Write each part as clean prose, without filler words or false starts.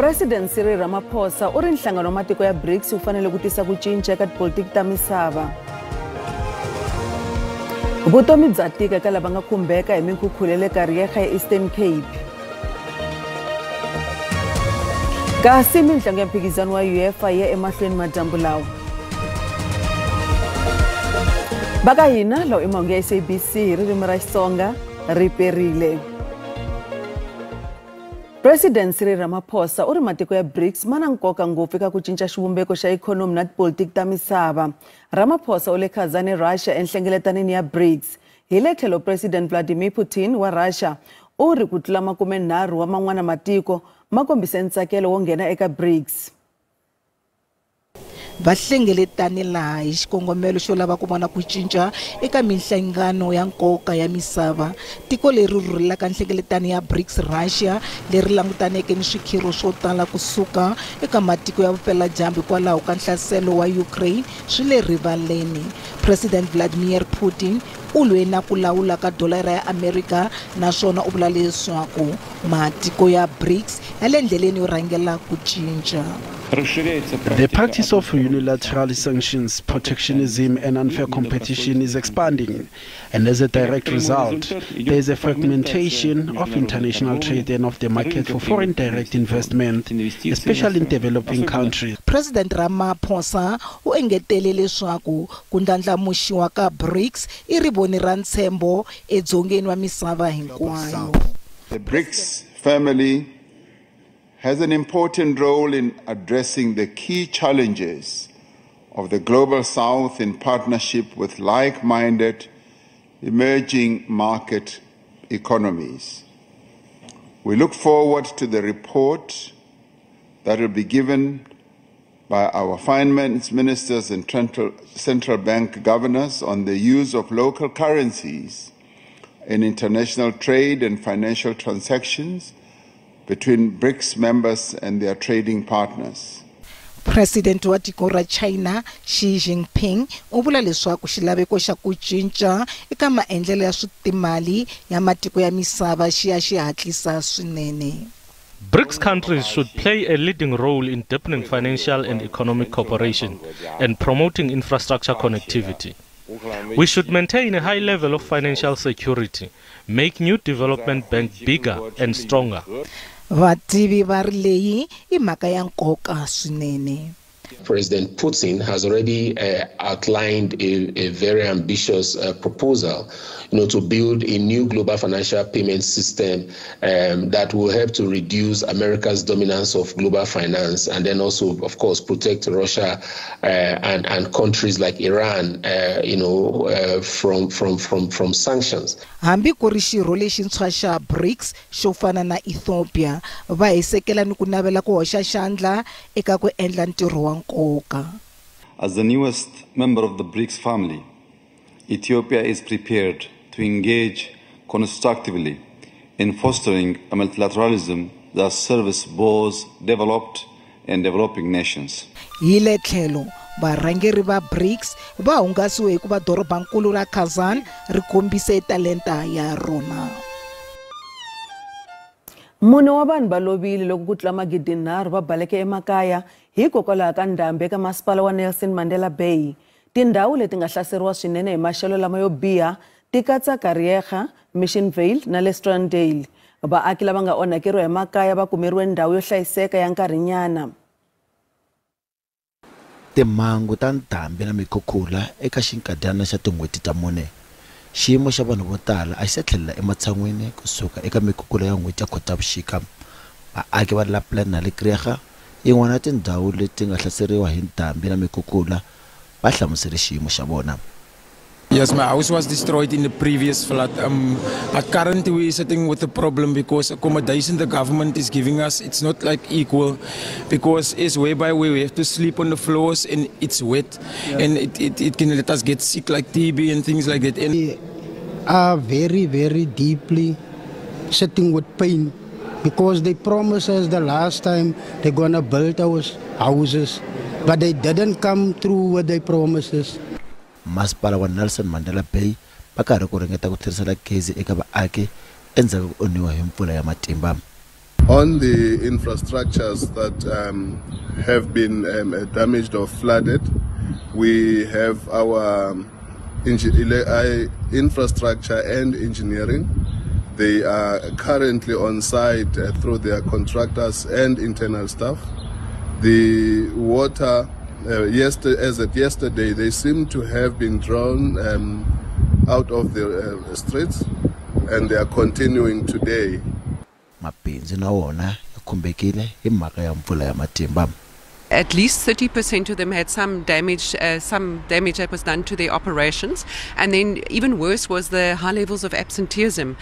President Cyril Ramaphosa u ri nhlangano wa matiko ya BRICS wu fanele ku tisa ku cinca eka tipolitiki ta misava. Vutomi bya tika eka lava nga khumbeka hi minkhukhula le Kariega eEastern Cape. Kasi mintlangu ya mphikizano wa UEFA yi ya emahlweni madyambu lawa. Va ka hina lawa i mahungu ya SABC hi ririmi ra Xitsonga ri perile. President Cyril Ramaphosa u ri matiko ya BRICS ma na nkoka ngopfu eka ku cinca xivumbeko xa ikhonomi na tipolitiki ta misava. Ramaphosa u le Kazan eRussia enhlengeletanini ya BRICS. Hi le tlhelo President Vladimir Putin wa Russia u ri ku tlula 30 wa man'wana matiko ma kombise ntsakelo wo nghena eka BRICS. Va hlengeletane laha hi xikongomelo xo lava ku vona ku cinca eka minhlangano ya nkoka ya misava. Tiko leri rhurhelaka nhlengeletano ya BRICS Russia leri langutaneke ni swikhiro swo tala kusuka eka matiko ya vupeladyambu hikwalaho ka nhlaselo wa Ukraine swi le rivaleni. President Vladimir Putin u lwe na ku lawula ka dolara ya Amerika naswona u vula leswaku matiko ya BRICS ya le ndleleni yo rhangela ku cinca. The practice of unilateral sanctions, protectionism and unfair competition is expanding, and as a direct result, there is a fragmentation of international trade and of the market for foreign direct investment, especially in developing countries. President Ramaphosa u engetele leswaku ku ndlandlamuxiwa ka BRICS i rivoni ra ntshembo edzongeni wa misava hinkwayo. The BRICS family has an important role in addressing the key challenges of the Global South in partnership with like-minded emerging market economies. We look forward to the report that will be given by our finance ministers and central bank governors on the use of local currencies in international trade and financial transactions between BRICS members and their trading partners. President wa tiko ra China Xi Jinping u vula leswaku xilaveko xa ku cinca eka maendlelo ya switimali ya matiko ya misava xi ya xi hatlisa swinene. BRICS countries should play a leading role in deepening financial and economic cooperation and promoting infrastructure connectivity. We should maintain a high level of financial security, make new development bank bigger and stronger. Vativi va ri leyi i mhaka ya nkoka swinene. President Putin has already outlined a very ambitious proposal, to build a new global financial payment system that will help to reduce America's dominance of global finance, and then also, of course, protect Russia and countries like Iran, from sanctions. Hambi ku ri xirho lexintshwa xa BRICS xo fana na Ethiopia, va hisekela ni ku navela ku hoxa xandla eka ku endla ntirho wa nkoka. As the newest member of the BRICS family, Ethiopia is prepared to engage constructively in fostering a multilateralism that serves both developed and developing nations. Hi le tlhelo, varhangeri va BRICS va hungasiwe hikuva dorobankulu ra Kazan ri kombise talenta ya rona. Mune wa vanhu va lovile loko ku tlula 3,000 va baleke emakaya hikokwalaho ka ndhambi eka masipala wa Nelson Mandela Bay. Tindhawu leti nga hlaseriwa swinene hi maxelo lama yo biha ti katsa Kariega, Missionvale na le Strandale. Vaaki lava nga onhakeriwa hi makaya va kumeriwe ndhawu yo hlayiseka ya nkarhinyana. Timhangu ta ndhambi na mikhukhula eka xinkadyana xa tin'hweti ta mune. Xiyimo xa vanhu vo tala a xi se tlhelela ematshan'wini kusuka eka mikhukhula ya n'hweti ya Khotavuxika. Vaaki va Lapland na le Kariega, yin'wana ya tindhawu leti nga hlaseriwa hi ndhambi na mikhukhula, va hlamusele xiyimo xa vona. Yes, my house was destroyed in the previous flood, but currently we are sitting with a problem because accommodation the government is giving us, it's not like equal, because it's whereby we have to sleep on the floors and it's wet, and it can let us get sick like TB and things like that. And we are very, very deeply sitting with pain because they promised us the last time they're gonna build our houses, but they didn't come through with their promises. Masipala wa Nelson Mandela Bay va karhi ku ringeta ku tlherisela gezi eka vaaki endzhaku ko onhiwa hi mpfula ya matimba. On the infrastructures that have been damaged or flooded, we have our infrastructure and engineering. They are currently on site through their contractors and internal staff. The water, as at yesterday, they seem to have been drawn out of the streets, and they are continuing today. Mabindzu na wona ya khumbekile hi mhaka ya mpfula ya matimba. At least 30% of them had some damage that was done to their operations. And then even worse was the high levels of absenteeism,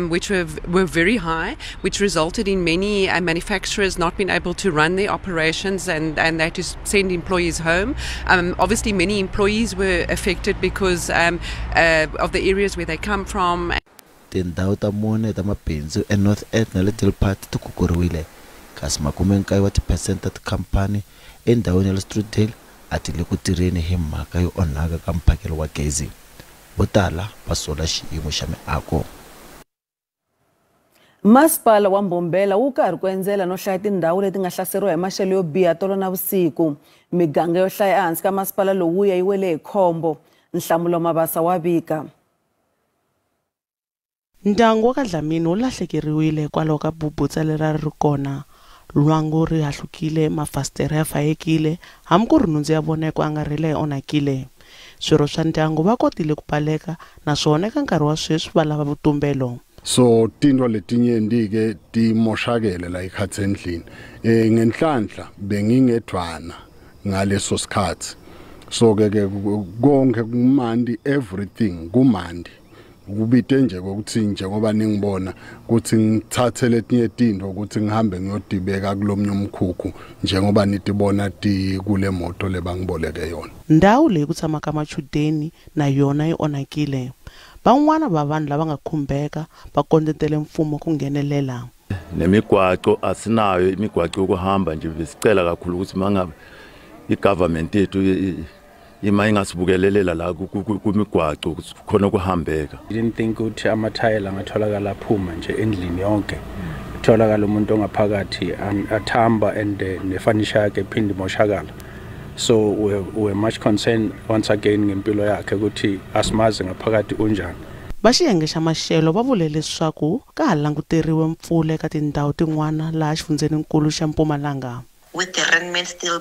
which were very high, which resulted in many manufacturers not being able to run their operations and they had to send employees home. Obviously, many employees were affected because of the areas where they come from. Tindhawu ta mune ta mabindzu eNorth End na le Dilpart ti kukuriwile, kasi 90 wa tiphesente ta tikhamphani endhawini ya le Strutherdale a ti le ku tirheni hi mhaka yo onhaka ka mphakelo wa gezi. Vo tala va sola xiyimo xa miako. Masipala wa Mbombela wu karhi ku endzela no hlaya tindhawu leti nga hlaseriwa hi maxelo yo biha tolo na vusiku. Miganga yo hlaya ehansi ka masipala lowuya yi wele hi khombo. Nhlamulo Mabasa wa vika. Ndyangu wa ka Dlamini wu lahlekeriwile hikwalaho ka bubutsa leri a ri kona. Lwangu ri hahlukile, mafasitere ya fayekile, hambi ku ri nhundzu ya vona hi ku angarhela yi onhakile. Swirho swa ndyangu va kotile ku baleka naswona eka nkarhi wa sweswi va lava vutumbelo. So tintfo letinyenti-ke timoshakele la ikhatsi endlini. Ngenhlanhla bengingedvwana ngaleso sikhatsi. So ke konke kumandi, everything kumandi. Kubite nje ukuthi njengoba ningibona ukuthi ngithathe letinye tintfo ukuthi ngihambe ngiyodibeka kulomnye umkhukhu njengoba nitibona ti kule moto lebangiboleke yona. Ndhawu leyi ku tshamaka machudeni na yona yi onhakile. Van'wana va vanhu lava nga khumbeka va kondletele mfumo ku nghenelela. Nemigwaco asinayo imigwaco yokuhamba nje, besicela kakhulu ukuthi mangabe igovernment yethu ima ingasibukelelela la kumigwaco khona kuhambeka. Didn't think ukuthi amathayela angatholakala aphuma nje endlini yonke. Tholakala umuntu ongaphakathi athamba and nefurniture yakhe iphinde imoshakala. So we're much concerned once again ngempilo yakhe ukuthi asimazi ngaphakathi unjani. Va xiyenge xa maxelo va vule leswaku ka ha languteriwe mpfula eka tindhawu tin'wana laha xifundzeninkulu xa Mpumalanga. With the remnants still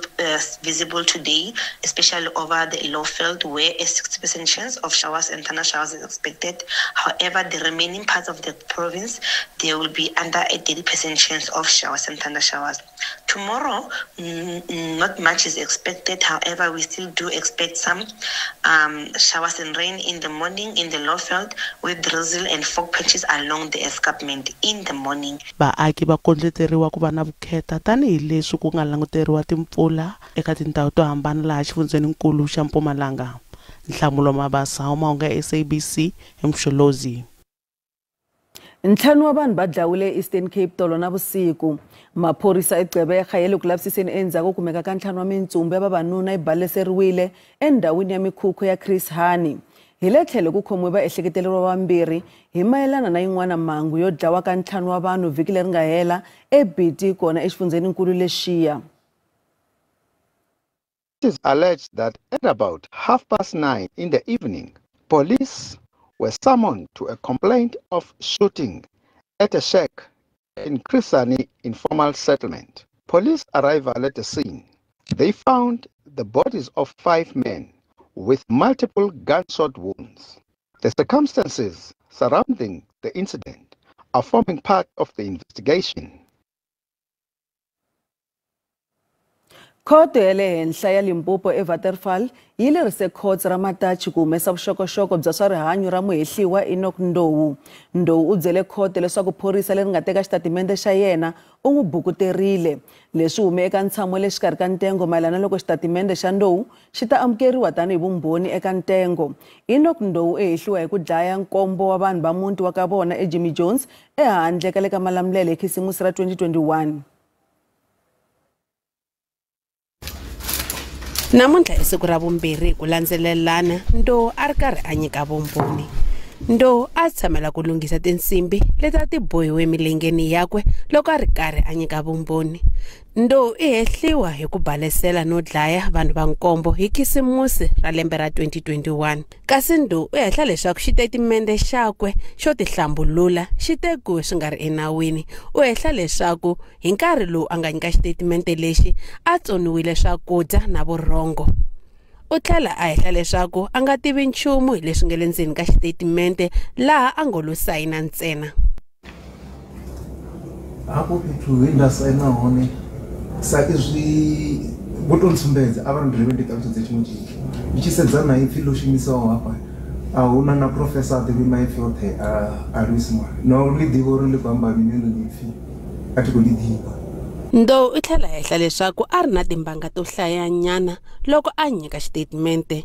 visible today, especially over the Lowveld, where a 60% chance of showers and thunder showers is expected. However, the remaining parts of the province, they will be under a 30% chance of showers and thunder showers. Tomorrow, not much is expected. However, we still do expect some showers and rain in the morning in the Lowveld, with drizzle and fog patches along the escarpment in the morning. Vaaki va kondleteriwa ku va na vukheta tanihileswi ku nga languteriwa timpfula eka tindhawu to hambana laha xifundzeninkulu xa Mpumalanga. Nhlamulo Mabasa, Mahungu ya SABC, eMsholozi. Ntlhanu wa vanhu va dlawile Eastern Cape tolo na vusiku. Maphorisa eGqeberha ya le ku lavisiseni endzhaku kumeka ka ntlhanu wa mintsumbu ya vavanuna yi baleseriwile endhawini ya mikhukhu ya Chris Hani. Hi le tlhelo ku khomiwe vaehleketeleriwa vambirhi hi mayelana na yin'wana mhangu yo dlawa ka ntlhanu wa vanhu vhiki leri nga hela eBiti kona exifundzeninkulu lexiya. It is alleged that at about 9:30 in the evening, police were summoned to a complaint of shooting at a shack in Chris Hani informal settlement. Police arrival at the scene, they found the bodies of 5 men with multiple gunshot wounds. The circumstances surrounding the incident are forming part of the investigation. Khoto ya le henhla ya Limpopo eWaterval yi lerise khotso ra Matachi ku humesa vuxokoxoko bya swa rihanyo ra muhehliwa Enoch Ndou. Ndou u byele khoto leswaku phorisa leri nga teka xitatimende xa yena u n'wi bukuterile. Leswi hume eka ntshamo le xikarhi ka ntengo mayelana loko xitatimende xa Ndou xi ta amukeriwa tanihi vumbhoni eka ntengo. Enoch Ndou u hehliwa hi ku dlaya nkombo wa vanhu va muti wa ka vona eJimmy Jones ehandle ka le ka Malamulele hi Khisimusi ra 2021. Namuntlha i siku ra vumbirhi ku landzelelana Ndou a ri karhi a nyika vumbhoni. Ndou a tshamela ku lunghisa tinsimbi leti a ti bohiwe emilengeni yakwe loko a ri karhi a nyika vumbhoni. Ndou i hehliwa hi ku balesela no dlaya vanhu va nkombo hi Khisimusi ra lembe ra 2021. Kasi Ndou u hehla leswaku xitatimende xakwe xo tihlambulula xi tekiwe swi nga ri enawini. U hehla leswaku hi nkarhi lowu a nga nyika xitatimende lexi a tsoniwile swakudya na vurhongo. U tlhela a hehla leswaku a nga tivi nchumu hi leswi nga le ndzeni ka xitatimende laha a ngo lo sayina ntsena. Hafho fhethu he nda saina hone sa izwi vho to ntsumbedza a vha ri ndi ṱalutshedze tshiṅwe tshithu. Ndi tshi sedza na ipfi ḽo shumisaho hafha a huna na professor a ḓivhi maipfi oṱhe a Luisimane, no ḽi ḓivha uri ḽi khou amba mini ḽo ipfi a thi khou ḽi ḓivha. Ndou u tlhela hehla leswaku a ri na timbanga to hlayanyana loko a nyika xitatimende.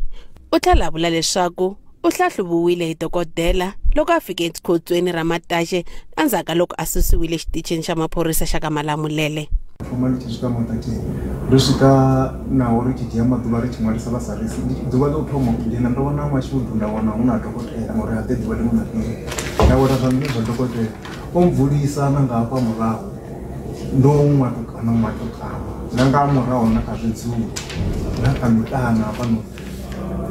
U tlhela a vula leswaku u hlahluviwile hi dokodela loko a fike ekhotsweni ra Mataxe endzhaku ka loko a susiwile exitichini xa maphorisa xa ka Malamulele. Thoma ndi tshi swika Mataxe ndo swika naho ri tshi dzhia maḓuvha ri tshi ṅwalisa vha sa risi. Ḓuvha ḽa u thoma u dzhena ndo wana mashudu nda wana hu na dokotela ngori ha ḓe ḓuvha ḽiṅwe na ḽiṅwe. Nda wela zwanḓani zwa dokotela o mvulisa na nga hafha murahu ndo ṅwatukana na nga murahu na kha zwidzulo na kha miṱana hafhanoni.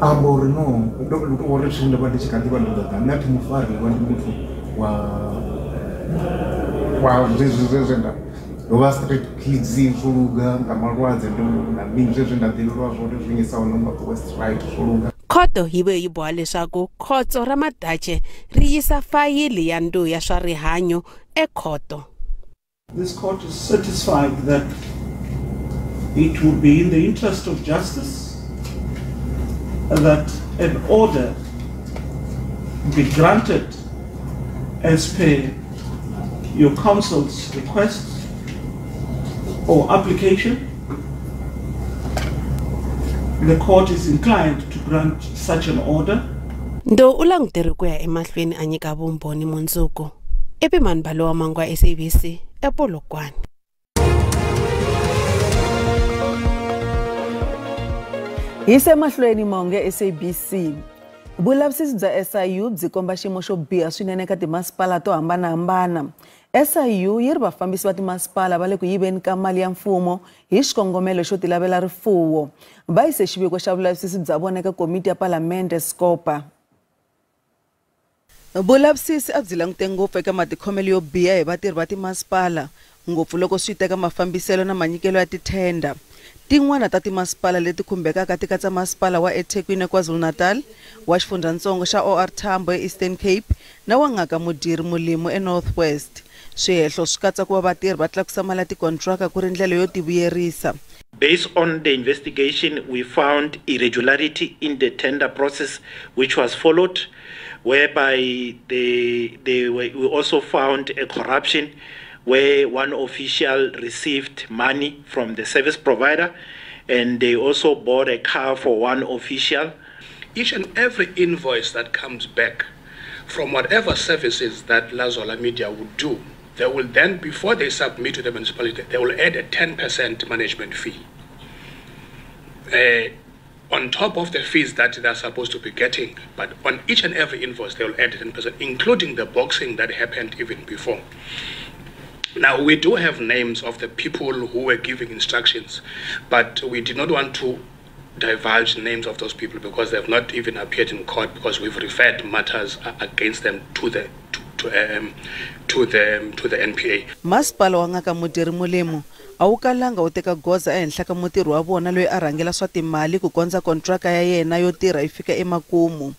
Amba uri no ndo uri tshi ndo vha ndi tshi kha ḓivha ndo ḓa nṋe a thi mufariwa ndi muthu wa zwezwi nda ndo vha street kids zwo luga nga malwadze ndo na mini zwezwi nda ḓivhelwa zwone zwi ngisaho na North West right zwo luga. Khoto yi vuye yi boha leswaku khotso ra Mataxe ri yisa fayili ya Ndou ya swa rihanyo ekhoto. This court is satisfied that it would be in the interest of justice that an order be granted as per your counsel's request or application. The court is inclined to grant such an order. Ndou u languteriwe ku ya emahlweni a nyika vumbhoni mundzuku. Epimani Balowa Mangwa, SABC, ePolokwane. Hi mahlweni monge SABC. Vulavisisi bya SIU byi komba xiyimo xo biha swinene eka timasipala to hambanahambana. SIU yi ri vafambisi va timasipala va le ku yiveni ka mali ya mfumo hi xikongomelo xo tilavela rifuwo. Va yise xiviko xa vulavisisi bya vona eka komiti ya palamende SCOPA. Vulavisisi a byi langute ngopfu eka matikhomelo yo biha hi vatirhi va timasipala, ngopfu loko swi teka mafambiselo na manyikelo ya tithenda. Tin'wana ta timasipala leti khumbekaka ti katsa masipala wa eThekwini KwaZulu-Natal, wa xifundzatsongo xa OR Tambo eEastern Cape na wa Ngaka Modiri Molemo eNorth West. Swihehlo swi katsa ku va vatirhi va tlakusa mali ya tikontraka ku ri ndlela yo tivuyerisa. Based on the investigation, we found irregularity in the tender process which was followed, whereby we also found a corruption where one official received money from the service provider, and they also bought a car for one official. Each and every invoice that comes back from whatever services that Lazola Media would do, they will then, before they submit to the municipality, they will add a 10% management fee on top of the fees that they are supposed to be getting. But on each and every invoice, they will add 10%, including the boxing that happened even before. Now, we do have names of the people who were giving instructions, but we did not want to divulge names of those people because they have not even appeared in court, because we've referred matters against them to the NPA. Masipala wa Ngaka Modiri Molemo a wu kalanga wu teka goza ehenhla ka mutirhi wa vona loyi a rhangela swa timali ku kondza kontraka ya yena yo tirha yi fika emakumu.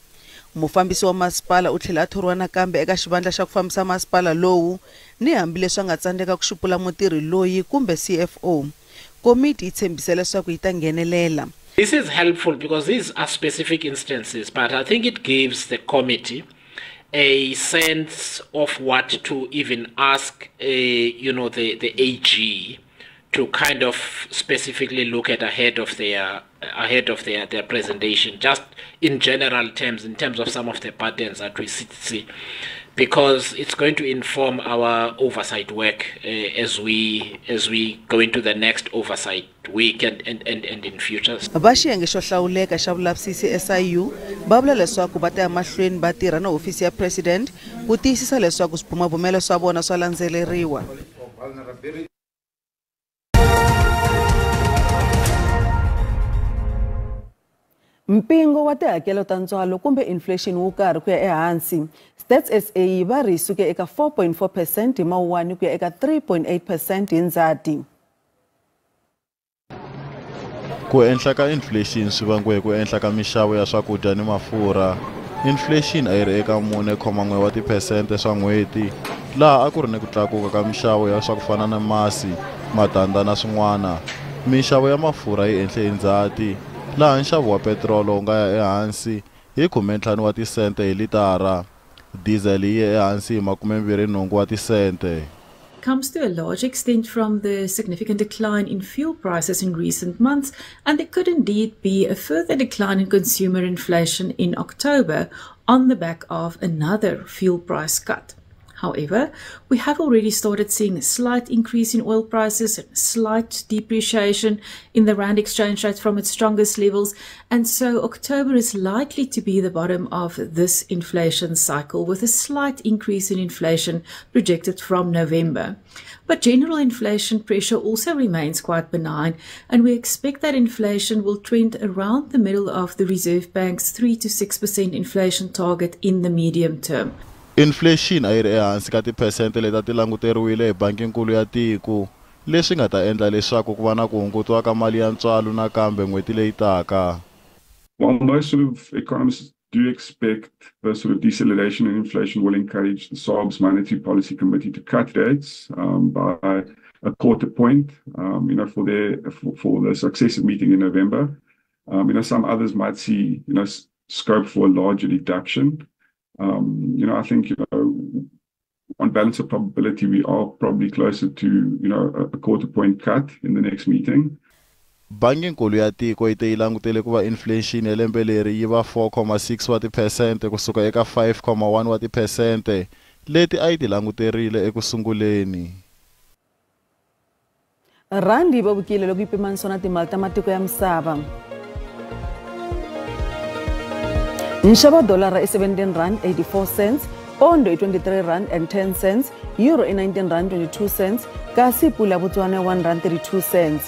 Mufambisi wa masipala u tlhela a thoriwa nakambe eka xivandla xa ku fambisa masipala lowu ni hambileswi a nga tsandzeka ku xupula mutirhi loyi kumbe CFO. Komiti yi tshembise leswaku yi ta nghenelela. This is helpful because these are specific instances, but I think it gives the committee a sense of what to even ask, the AG to kind of specifically look at ahead of their presentation, just in general terms, in terms of some of the patterns that we see, because it's going to inform our oversight work as we go into the next oversight week and in future. Va xiyenge xo hlawuleka xa vulavisisi SIU Va vula leswaku va ta ya mahlweni va tirha na hofisi ya president ku tiyisisa leswaku swibumabumelo swa vona swa landzeleriwa. Mpingo wa tihakelo ta ntswalo kumbe inflation wu karhi ku ya ehansi. Stats SA va ri suke eka 4.4% hi Mawuwani ku ya eka 3.8% hi Ndzhati. Ku enhla ka inflation swi vangiwe hi ku enhla ka mixavo ya swakudya ni mafurha. Inflation a yi ri eka 4.1 wa tiphesente swa n'hweti, laha a ku ri ni ku tlakuka ka mixavo ya swa ku fana na masi, matandza na swin'wana. Mixavo ya mafurha yi enhle hi Ndzhati, laha nxavo wa petirolo wu nga ya ehansi hi 15 wa tisente hi litara. Diesel yi ye ehansi hi 28 wa tisente. Comes to a large extent from the significant decline in fuel prices in recent months, and there could indeed be a further decline in consumer inflation in October on the back of another fuel price cut. However, we have already started seeing a slight increase in oil prices and slight depreciation in the rand exchange rate from its strongest levels, and so October is likely to be the bottom of this inflation cycle, with a slight increase in inflation projected from November. But general inflation pressure also remains quite benign, and we expect that inflation will trend around the middle of the Reserve Bank's 3 to 6% inflation target in the medium term. Inflation a yi ri ehansi ka tiphesente leti a ti languteriwile hi Bankinkulu ya Tiko, leswi nga ta endla leswaku ku va na ku hungutiwa ka mali ya ntswalo nakambe n'hweti leyi taka. While most sort of economists do expect the sort of deceleration in inflation will encourage the SARB's Monetary Policy Committee to cut rates by a quarter point, you know, for the successive meeting in November. You know, some others might see, you know, scope for a larger reduction. You know, I think, you know, on balance of probability, we are probably closer to, you know, a quarter point cut in the next meeting. Bankinkulu ya Tiko yi te yi langutele ku va inflation ya lembe leri yi va 4.6 wa tiphesente kusuka eka 5.1 wa tiphesente leti a yi ti languterile eku sunguleni. Randi yi vevukile loko yi pimanisiwa na timali ta matiko ya misava. Nxavo wa dolara i 17 rand 84 cents, pondo i 23 rand and 10 cents, euro i 19 rand 22 cents, kasi pula Botswana 1 rand 32 cents.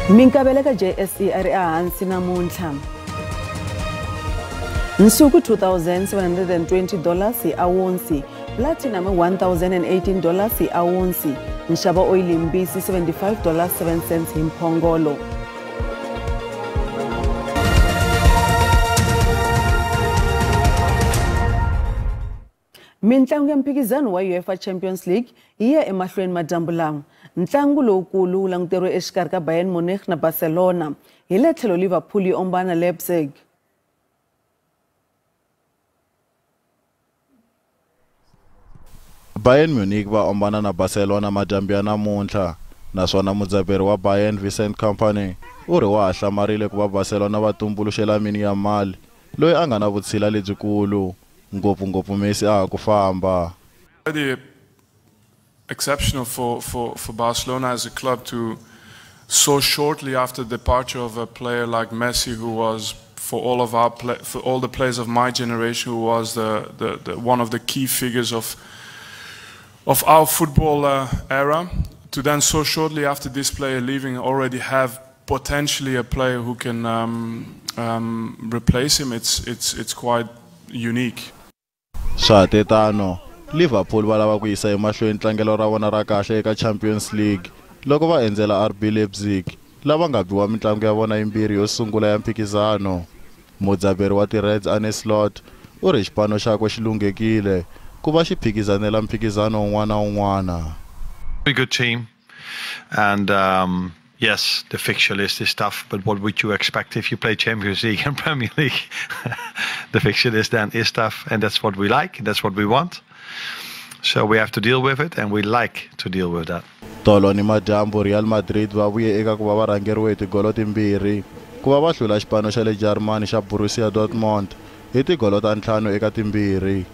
Minkavelo ka JSE a ri ehansi namuntlha. Nsuku $2,720 hi awunsi, platinum $1,018 hi awunsi, nxavo oyili mbisi $75.07 hi mphongolo. Mintlangu ya mphikizano wa UEFA Champions League yi ya emahlweni madyambu lawa. Ntlangu lowukulu wu languteriwe exikarhi ka Bayern Munich na Barcelona. Hi le tlhelo Liverpool yi ombana Leipzig. Bayern Munich va ombana na Barcelona madyambu ya namuntlha, naswona mudzaberi wa Bayern Vincent Kompany u ri wa ha hlamarile ku va Barcelona va tumbuluxe Lamine Yamal loyi a nga na vutshila lebyikulu, ngopfungopfu Messi a ha ku famba. Exceptional for Barcelona as a club to so shortly after the departure of a player like Messi, who was for all of our for all the players of my generation, who was the one of the key figures of our football era, to then so shortly after this player leaving already have potentially a player who can replace him. It's quite unique. Swa tetano, Liverpool va lava ku yisa emahlweni tlangelo ra vona ra kahle eka Champions League loko va endzela RB Leipzig lava nga biwa mintlangu ya vona yimbirhi yo sungula ya mphikizano. Mudzaberi wa ti-Reds Arne Slot u ri xipano xakwe xi lunghekile ku va xi phikizanela mphikizano wun'wana na wun'wana. A good team and yes, the fixture list is tough, but what would you expect if you play Champions League and Premier League? The fixture list then is tough, and that's what we like, that's what we want. So we have to deal with it, and we like to deal with that. Tolo ni madyambu Real Madrid va vuye eka ku va va rhangeriwe hi tigolo timbirhi ku va va hlula xipano xa le Jarimani xa Borussia Dortmund hi tigolo ta 5-2.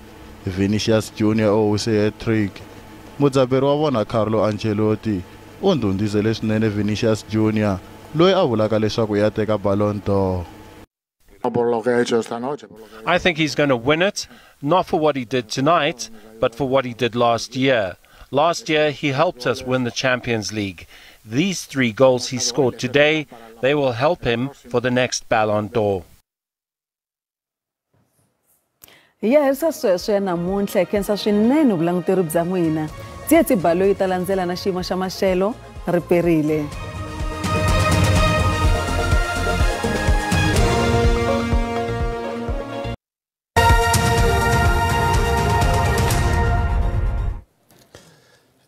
Vinicius Junior u wise hat-trick. Mudzaberi wa vona Carlo Ancelotti u ndhundhuzele leswinene Vinicius Junior loyi a vulaka leswaku ya teka Ballon d'Or. I think he's going to win it, not for what he did tonight, but for what he did last year. Last year, he helped us win the Champions League. These 3 goals he scored today, they will help him for the next Ballon d'Or. Ya herisa sweswo ya namuntlha hi khensa swinene vulanguteri bya n'wina. Tsietsi Baloyi ta landzela na xiyimo xa maxelo ri perile.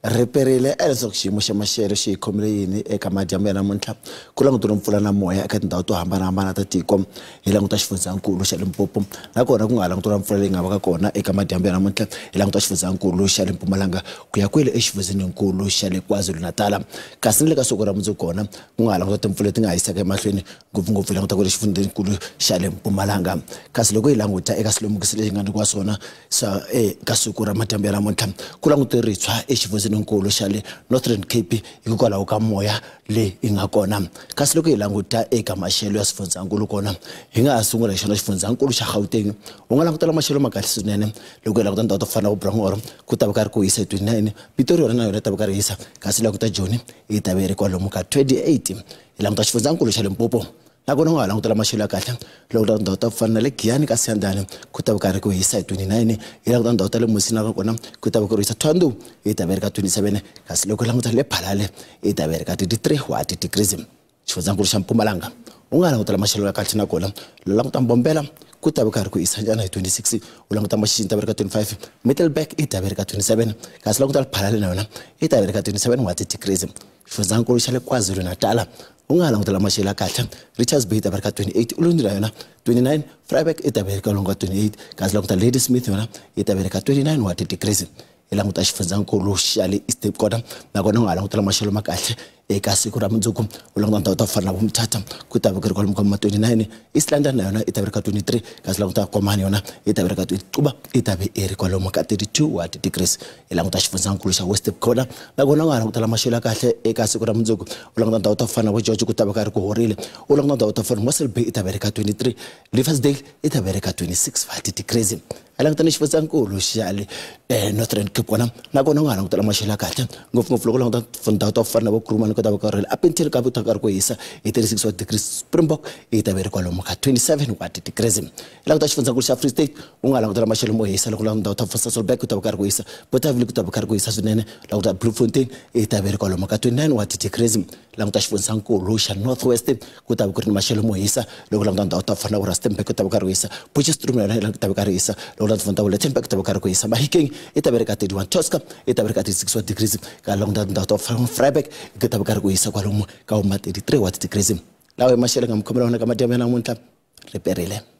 Riperile leswaku xiyimo xa maxelo xi hi khomile yini eka madyambu ya namuntlha ku langutela mpfula na moya eka tindhawu to hambanahambana ta tiko hi languta xifundzankulu xa Limpopo nakona ku nga ha langutela mpfula leyi nga vaka kona eka madyambu ya namuntlha hi languta xifundzankulu xa le Mpumalanga ku ya kwele exifundzeninkulu xa le KwaZulu-Natal kasi ni le ka siku ra mundzuku kona ku nga ha languta timpfula leti nga hisaka emahlweni ngopfungopfu hi languta kwele xifundzeninkulu xa le Mpumalanga kasi loko hi languta eka swilemukiso leswi nga nyikiwa swona swa eka siku ra madyambu ya namuntlha ku langute ritshwa exifundzeninkulu xa le Northern Cape hikwalaho ka moya leyi yi nga kona kasi loko hi languta eka maxelo ya swifundzankulu kona hi nga ha sungula hi xona xifundzankulu xa Gauteng u nga langutela maxelo ma kahle swinene loko hi languta ndhawu to fana na Brongoro ku ta va karhi ku hisa hi 29 Pretoria yona na yona ta va karhi hisa kasi languta Joni yi ta va yi ri kwalomu ka 28 hi languta xifundzankulu xa Limpopo nakona u nga ha langutela maxelo ya kahle loko languta ndhawu ta ku fana na le Giyani ka Siyandhani ku ta va karhi ku hisa hi 29 hi languta ndhawu ta le Musina nakona ku ta va ku ri hisa Thohoyandou yi ta va yi ri ka 27 kasi loko languta le Phalale yi ta va yi ri ka 33 wa ti-degrees xifundzankulu xa Mpumalanga u nga langutela maxelo ya kahle nakona lo languta Mbombela ku ta va karhi ku hisa njhani hi 26 u languta Maxixini ta va ri ka 25 Middelburg yi ta va yi ri ka 27 kasi languta Phalale na yona yi ta va yi ri ka 27 wa ti-degrees xifundzankulu xa le KwaZulu-Natal u nga langutela maxelo ya kahle Richards Bay ta va ri ka 28 Ulundi na yona 29 Vryburg yi ta va yi ri ka longa 28 kasi languta Ladysmith yona yi ta va yi ri ka 29 wa ti-degrees hi languta xifundzankulu xa le Eastern Cape kona nakona u nga langutela maxelo ma kahle eka siku ra mundzuku u languta ndhawu ta ku fana na Vumthatha ku ta va ku ri kwalomu ka ma 29 East London na yona yi ta va ri ka 23 kasi languta Komani yona yi ta va ri ka 20 yi ta va yi ri kwalomu ka 32 wa ti-degrees hi languta xifundzankulu xa Western Cape nakona u nga langutela maxelo ya kahle eka siku ra mundzuku u languta ndhawu ta ku fana na vo George ku ta va karhi ku horile u languta ndhawu ta ku fana na Mossel Bay yi ta va yi ri ka 23 Riversdale yi ta va yi ri ka 26 wa ti-degrees hi languta ni xifundzankulu xa le Northern Cape kona nakona u nga langutela maxelo ya kahle ngopfungopfu loko u languta ndhawu ta ku fana na vo Kuruman ku ta va karhi Upington ka ta karhi ku hisa hi 36 wa degrees Springbok yi ta va yi ri kwalomu ka 27 wa ti-degrees hi languta xifundzankulu xa Free State u nga langutela maxelo mo hisa loko u languta ndhawu ta Sasolburg ku ta va karhi ku hisa Bothaville ku ta va karhi ku hisa swinene languta Bloemfontein yi ta va yi ri kwalomu ka 29 wa ti-degrees languta xifundzankulu xa North West ku ta va ku ri ni maxelo mo hisa loko languta ndhawu ta ku fana na Rustenburg ku ta va karhi ku hisa Potchefstroom na yona yi ta va karhi hisa loko languta ndhawu Lichtenburg ku ta va karhi ku hisa Mahikeng yi ta va yi ri ka 31 Tosca yi ta va yi ri ka 36 wa degrees ka languta ndhawu ta ku fana na Vryburg ku ta va karhi ku hisa kwalomu ka ma 33 wa ti-degrees lawa hi maxelo nga mi khomela wona ka madyambu ya namuntlha ri perile.